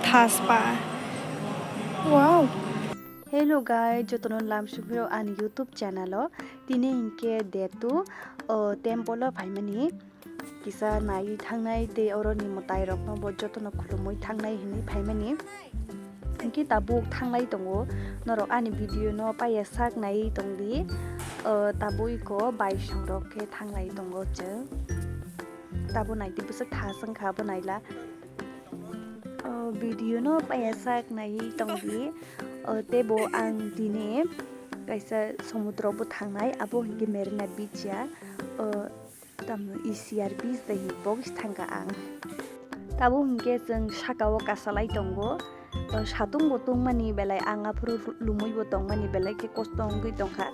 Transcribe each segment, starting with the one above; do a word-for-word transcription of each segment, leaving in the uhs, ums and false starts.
Thaspa. Wow. Hello guys, jotono lam sugro ani YouTube channel o. Tini hinkhe date two, o temple o phaimani. Kisa naiwi thangnai tei oroni mwtairokno bo jotono khulumwi thangnai hinwi phaimani. Hinkhe tabuk thanglai tongo, norok ani video no paiya sak nai tongdi. O tabuk iko baisongrok khe thanglai tongo chwng. Tabuk naidi bwswk thas wngkha abo naila. O video no paiya sak nai tongdi. O teibo ang tini kaisa somudro bo thangnai, abo hinkhe Marina Beach ya. O tamno E C R Beach bai hinwi bo thangkha ang. Tabuk hinkhe chwng saka o kasalai tongo. O satung bo tungmani belai ang aphuru lumui bo tongmani belai khe kosto wngwi tongkha.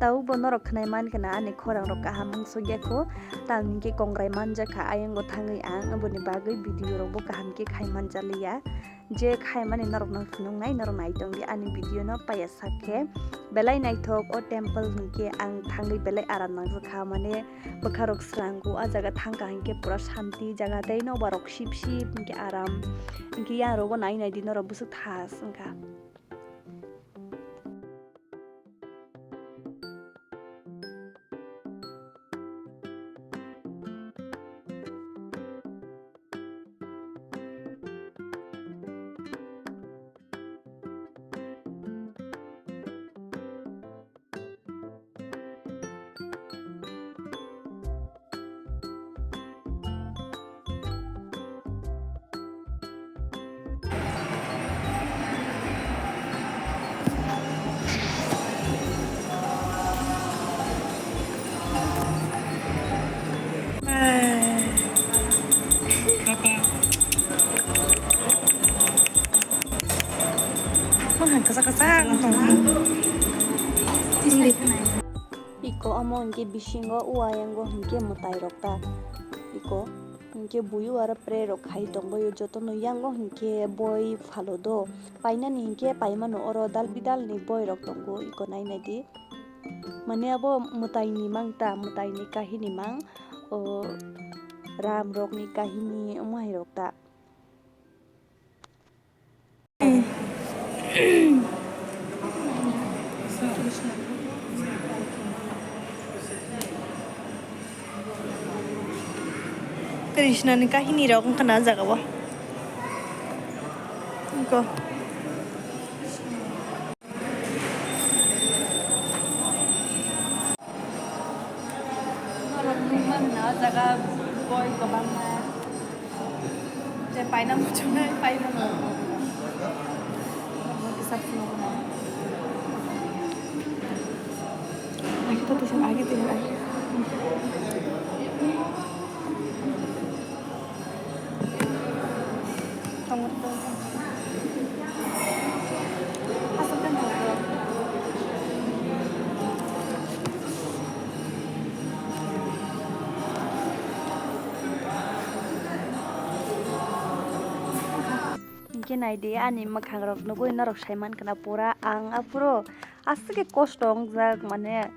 Tabuk bo norok khwnai mankha na ani khorang rok kaham wngsukya kho. Tamni hinkhe kongrai manjakha ayang o thangwi ang, aboni bagwi video rok bo kaham khe khai manjaliya. Je khaimani norokno phunuknai, norok nai tongdi ani video no paiya sak khe. Belai naithok o temple hinkhe ang thangwi belai aram nangjakha, mane bwkha rok srango, ah jaga thangkha hinkhe pura shanti jaga tei nobar rok sip sip hinkhe aram. Hinkhe yang rogo nai naidi norok bwswk thas wngkha. Iko omo hinkhe bisingo o ayango hinkhe mwtai rok ta. Iko hinkhe buyu aro pray rok khai tongbaio jotono yango hinkhe boi phalo do. Painani hinkhe paimano oro dal bidal ni boi rok tongo, iko nai naidi. Mane abo mwtai ni mang ta, mwtai ni kahini mang, o ram rok ni kahini omo hai rok ta. Krishna ni kahini rok wngkha na jaga o. Wngkha. Norok nukmani na o jaga boi kwbangma. Je paina muchungnai, paina no. Kisa phunuknai. Agi to tisa, agi tisa, agi. Hinkhe naidi ani mwkhangrok nugui norok saimankha na pura ang aphuru aswk khe kosto wngjak, mane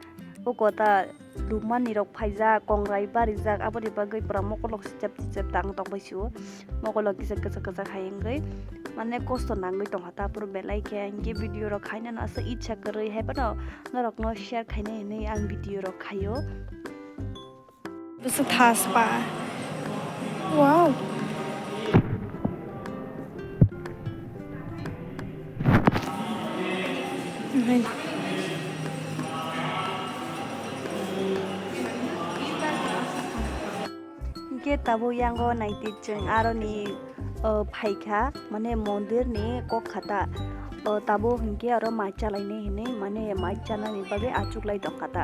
o kota lubmani rok phaijak, kongrai barijak, aboni bagwi pura mokolok sichep sichep tang tongbai sio, mokolok kisa kwchak kwchak hai wngwi mane kosto nangwi tongkha ta aphuru belai khe. Hinkhe video rok khainano aswk itsa kwrwi hai phano norokno share khainai hinwi ang video rok khaio. Bwswk thas pa. Wow. Hinkhe tabuk yango naidi chwng aroni, o, phaikha, mane mondir ni kok khata. O, tabuk hinkhe oro mai chalainai hinwi, mane mai chanani bagwi achuklai tongkha ta.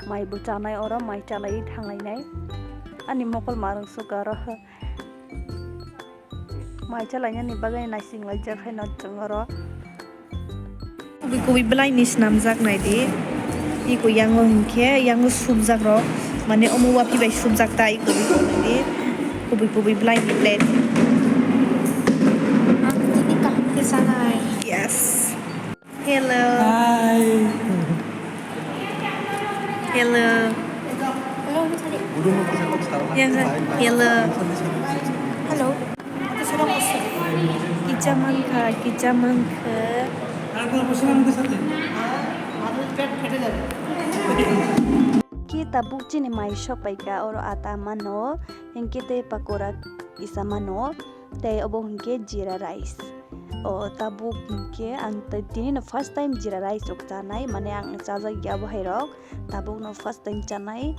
Mai bo chanai oro, mai chalaiwi thanglainai. Ani mokol marwng sukha oro. Mai chalainani bagwi naisinglaijak haino chwng oro. Kubui kubui bwlaini swnamjak naidi. Iko yango hinkhe yango supjak rok. Mane omo wapi bai supjak ta iko kubui kubui bwlaini plate. Yes. Hello. Hi. Hello. Hello. Hello. Kicha mankha, kicha mankha. Ki tabuk chini mai sokpaikha, oro ata mano, hinkhe tei pakora kisa mano, tei obo hinkhe jeera rice. O tabuk hinkhe ang tei tini no first time jeera rice rok chanai, mane ang chajak ya bo hai rok, tabuk no first time chanai,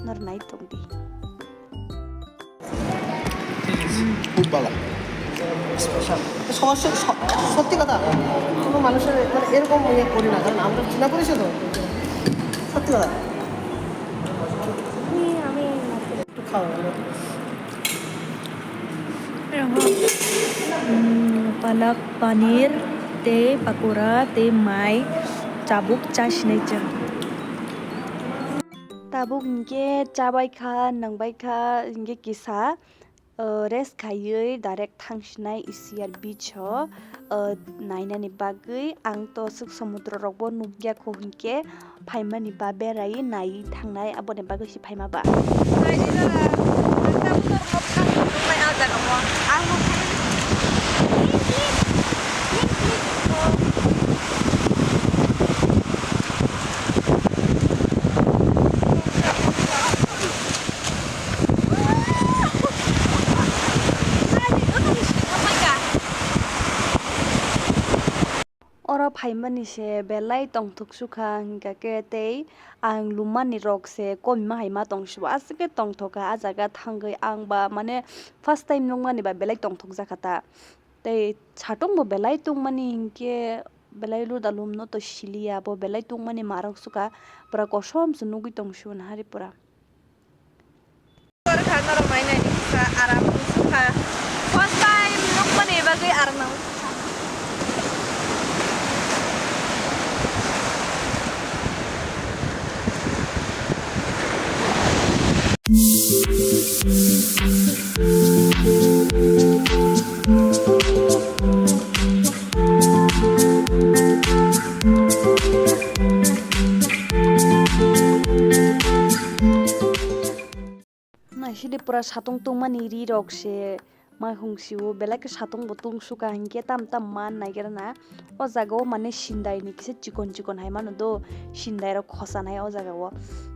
nor nai tongdi. ঠিক আছে, খুব ভালো। স্পেশাল। সরাসরি স-, সত্যি কথা, কোনো মানুষের মানে এরকম ইয়ে করি না, কারণ আমরা চিনা পরিচিত তো। সত্যি কথা। একটু খাও, মানে। Palak, paneer, tei pakora, tei mai, chabuk chasinai chwng. Tabuk hinkhe chabai kha, nangbai kha, hinkhe kisa, uh, rest khaiwi direct thangsinai E C R beach o, uh, nainani bagwi. Ang to swk somudro rokbo nukya kho hinkhe phaimani ba berai nai thangnai, aboni bagwi se phaima ba. Oro phaimani se belai tongthok sukha, hinkha khe tei ang lumani rok se koima hai ma tong sibo, aswk khe tongthok kha. Ah jaga thangwi ang ba mane first time nukmani ba belai tongthok jakha ta. Tei satung bo belai tungmani hinkhe belai luda lum no to siliya, bo belai tungmani marok sukha, pura kosom se nugwi tong sibo nahari pura. Norok mai nai ni kisa aram sukha. First time nukmani bagwi aram nang. Naisidi pura satung tungmani ri rok se. Mai hung sio, belai khe satung bo tung sukha, hinkhe tam tam man naigra na. O jaga o mane sindai ni kisa chikon chikon hai mano do, sindai rok khosanai o jaga o.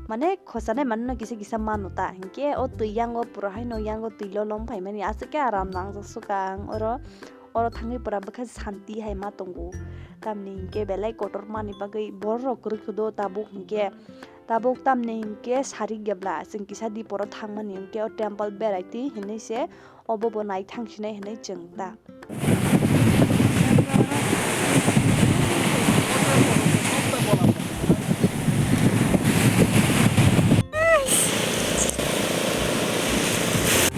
Mane khosanai mano no kisa kisa mano ta, hinkhe o twi yango pura haino yango twi lolom phaimani aswk khe aram nangjak sukha ang oro. Oro thangwi pura bwkha santi hai ma tongo. Tamni hinkhe belai kotor mani bagwi borok rok kwrwi khe do tabuk hinkhe. Tabuk tamni hinkhe sarik ya bla, chwng kisa diporo thangmani hinkhe o temple berai twi hinwi se obo bo naithang sinai hinwi chwng ta.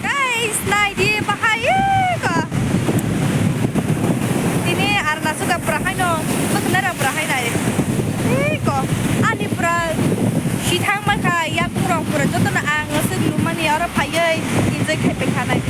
Guys, nai di bahai ko. Tini arna suka pura haino, nukna ra pura hainai. Iko, ani pura sithang maka yakung rok pura joto no ang aswk lumani oro phaiwi enjoy khai paikha nai.